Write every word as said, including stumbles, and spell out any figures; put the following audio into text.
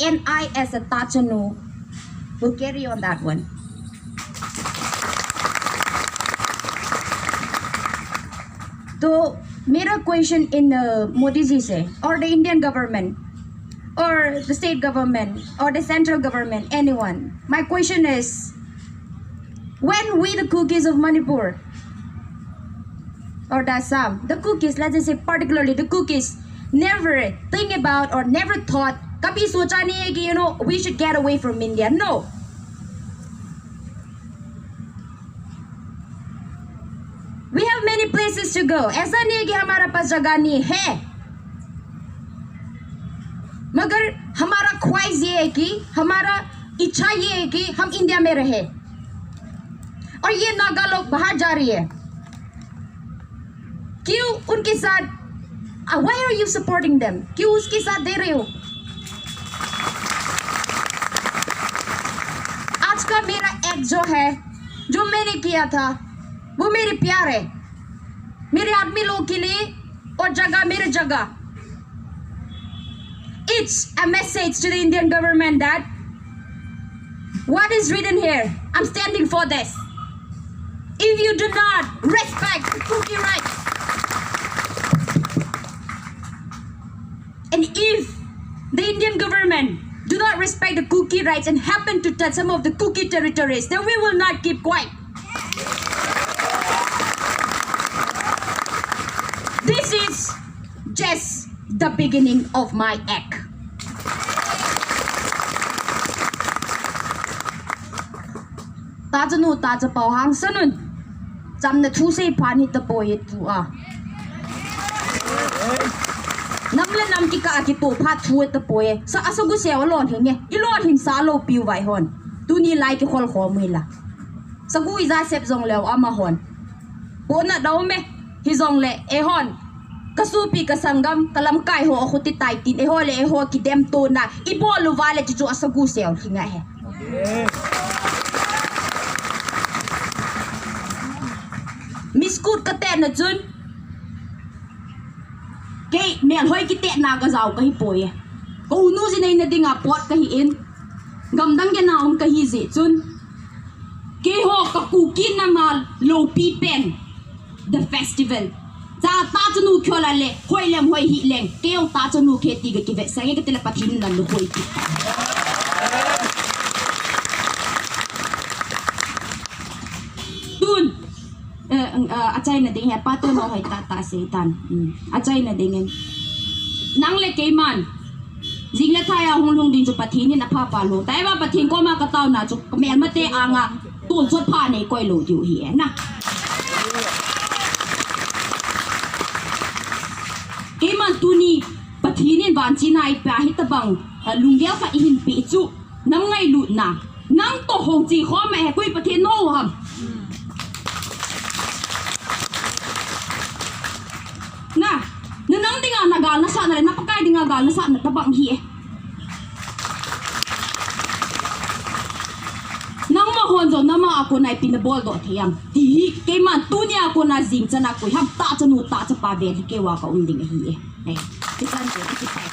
And I, as a Tachanu, will carry on that one. तो मेरा question इन मोदी जी से, or the Indian government, or the state government, or the central government, anyone, my question is, when we, the Kukis of Manipur, or the Assam, the Kukis, let's just say particularly the Kukis, never think about or never thought, कभी सोचा नहीं है कि, you know, we should get away from India. No. We have many places to go. ऐसा नहीं है कि हमारा पास जगह नहीं है, मगर हमारा ख्वाहिश ये है कि, हमारा इच्छा ये है कि हम इंडिया में रहे और ये नागा लोग बाहर जा रही है। क्यों उनके साथ, uh, why are you supporting them? क्यों उसके साथ दे रहे हो? आज का मेरा एक्ट जो है, जो मैंने किया था, वो मेरे प्यार है, मेरे आदमी लोग के लिए, और जगह, मेरे जगह. It's a message to the Indian government that what is written here, I'm standing for this. If you do not respect the Kuki rights, and if the Indian government do not respect the Kuki rights and happen to touch some of the Kuki territories, then we will not keep quiet. This is just the beginning of my act. Tachanu, tachapau hangsan un. Chamna thu sei phat hi tapoi e tua. Nam le nam kikah a kitoh phat thu tapoi e. Sa asagu seo lon hinge. I lon hin sa lou piu vai hon. Tuni lai kikhol khom u hila. Sagu ija sep jong leu amahon. Pona dau me. Hijongle eihon, ka sopi, ka sanggam, ka lamkai ho akhuti tai tin, eiho le eiho kidemtona ibol uva le chuchu asagu seo hinga he. Miskut ka tena chun, kei melhoi kitena ka jao kahi poi e. Ka unu jineina dinga pot kahi in, gamdang gena um kahi jeh chun, keiho ka Kuki nam a loupi pen, the festival. Cha tachanu khol a le, hoi lem hoi hi leng, keiho tachanu khe ti ka kivetsah nge kati le Pathen in ana hoi ti. Tun, eh, eh, achaina ding hi, pa tun hoi tata seitan. Hmm. Achaina ding in. Nang le keiman. Jing le thai a hung lhung ding chu Pathen in apha pha lou. Tahsa Pathen koma ka taona chu ka melmate anga tun chot pha nei koi lou diu hi e na. Keiman tuni Pathen in vanchina eipeh a hitabang, eh, lunggel khat eihin peh chu. Nam ngailutna. Nang toh hung chi khom e, koi Pathen nou ham. Na, na nang dinga na gal nasatna le, na Pakai dinga gal nasatna tabang hi e. Nangma hon jong, nama a kona ipi na bol doh thei ham. Ti hi, keiman tunia kona jing chan a koi ham, tachanu, tachapa vel hi keiva ka um ding ahi e. Eh, ti chan te, ti chan.